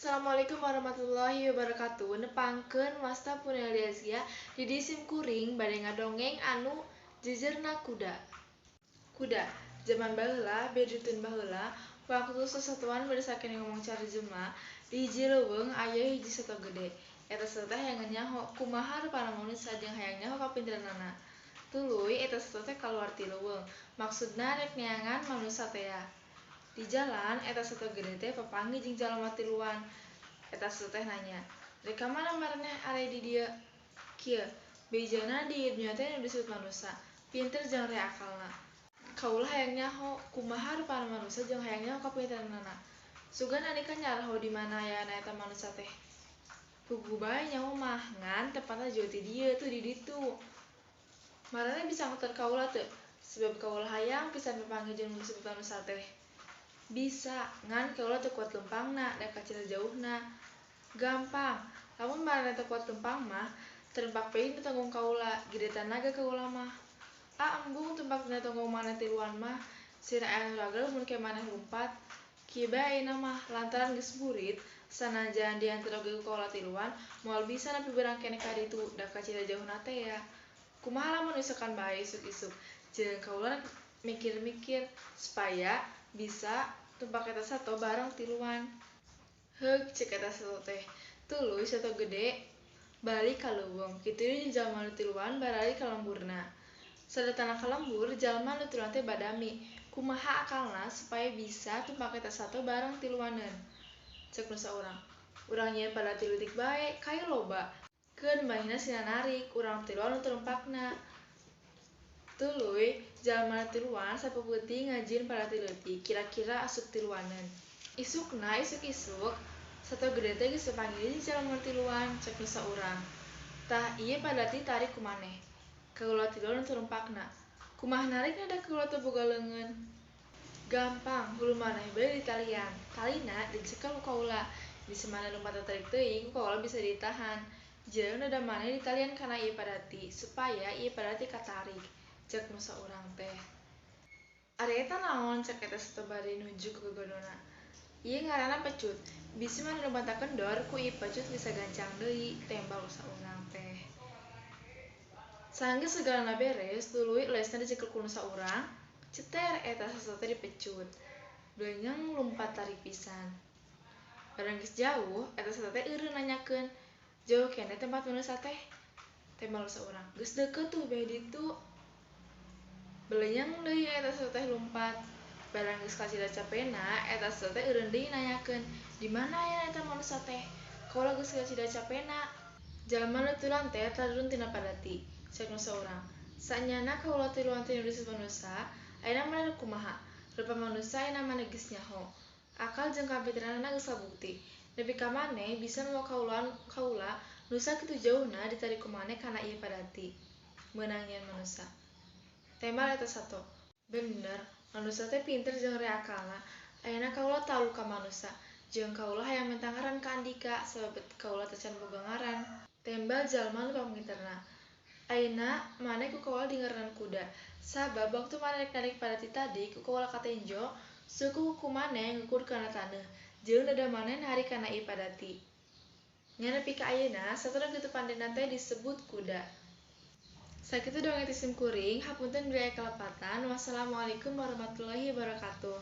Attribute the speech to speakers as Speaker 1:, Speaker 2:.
Speaker 1: Assalamualaikum warahmatullahi wabarakatuh. Nepangkeun wasta Puneli Azkia di dieu sim kuring bade ngadongeng anu jejerna kuda. Kuda, jaman baheula bedutun baheula waktu sasatuan bade sakeneh ngomong carjema di hiji leuweung aya hiji sato gede. Eta sato teh hayang nyaho kumaha rupana manusa jeung hayang nyaho kapinteranana. Tuluy eta sato teh kaluar ti leuweung, maksudna rek neangan manusa tea. Di jalan eta sato gede teh papanggih jeung jalma tiluan. Eta sato teh nanya, "Rek ka mana maraneh are di dieu?" Kieu, bejana di ieu dunya teh nu disebut manusa, pinter jeung reh akalna. Kaula hayang nyaho kumaha rupana manusa jeung hayang nyaho kapinteranana. Sugan andika nyaraho di mana ayana eta manusa teh. Puguh bae nyaho mah, ngan tempatna jauh ti dieu tuh di ditu. Maraneh bisa nganter kaula teu? Sebab kaula hayang pisan papanggih jeung nu disebut manusa teh. Bisa, ngan kaula teu kuat leumpangna da kacida jauhna. Gampang, lamun maraneh teu kuat leumpang mah, terempak we dina tonggong kaula, gede tanaga kaula mah. Ah embung tumpak dina tonggong maneh tiluan mah, sirah aya nu ragel mun ke maneh lumpat. Kieu bae ayeuna mah, lantaran geus burit, sanajan dianter oge ku kaula tiluan, moal bisa nepi beurang keneh ka ditu da kacida jauhna tea. Kumaha lamun isukan bae isuk-isuk, jeung kaula rek mikir-mikir supaya bisa tumpak eta sato bareng tiluan. Heug ceuk eta sato teh. Tuluy sato gede balik ka leuweung, kitu deui jeung jalma nu tiluan baralik ka lemburna. Sadatangna ka lembur, jalma nu tiluan teh badami, kumaha akalna supaya bisa tumpak eta sato bareng tiluaneun. Ceuk nu saurang, urang nyieun padati leutik bae, kai loba. Keun manehna sina narik, urang tiluan nu terempakna. Tuluy jalma nu tiluan sapeuting ngajieun padati leutik, kira-kira asup tiluaneun. Isukna isuk-isuk, sato gede teh geus papanggih jeung jalma nu tiluan, ceuk nu saurang. Tah ieu padati tarik ku maneh. Kaula tiluan nu terempakna. Kumaha narikna da kaula teu boga leungeun. Gampang, hulu maneh bae ditalian. Talina dicekel ku kaula. Bisi maneh lumpat tarik teuing ku kaula bisa ditahan. Jeung dada maneh ditalian kana ieu padati supaya ieu padati katarik, ceuk nu saurang teh. Ari eta naon, cek eta sato bari nuju ka gogodona. Ieu ngaranna pecut. Bisi maneh lumpat kendor ku ieu pecut bisa gancang deui, tembal nu saurang teh. Sanggeus sagalana beres, tuluy lesna dicekel ku nu saurang, ceter eta sato teh dipecut. Belenyeng lumpat tarik pisan. Barang geus jauh, eta sato teh eureun nanyakeun, "Jauh keneh tempat manusa teh?" Tembal nu saurang, "Geus deukeut tuh beh ditu." Belenyeng deui eta sato teh lumpat. Barang geus kacida capena, eta sato teh eureun deui nanyakeun, "Di mana ayana eta manusa teh? Kaula geus kacida capena." Jalma nu tiluan teh tarurun tina padati, ceuk nu saurang. Sanyana kaula tiluan teh nu disebut manusa, ayeuna maneh rek kumaha? Rupa manusa ayeuna maneh geus nyaho. Akal jeung kapinteranana geus kabukti. Nepi ka maneh bisa mawa kaulaan kaula nu sakitu jauhna ditarik ku maneh kana ieu padati. Meunang nyieun manusa. Tembal eta sato. Bener, manusa teh pinter jeung reh akalna. Ayeuna kaula talu ka manusa. Jeung kaula hayang menta ngaran ka andika sabab kaula teh can boga ngaran. Tembal jalma nu pamingterna. Ayeuna maneh ku kaula dingaranan kuda. Sabab waktu maneh rek narik padati tadi ku kaula katenjo, suku kuku maneh ngukur kana taneuh, jeung dada maneh narik kana ieu padati. Nya nepi ka ayeuna sato nu kitu pandena teh disebut kuda. Sakitu dongeng ti sim kuring, hapunten bilih aya kalepatan. Wassalamualaikum warahmatullahi wabarakatuh.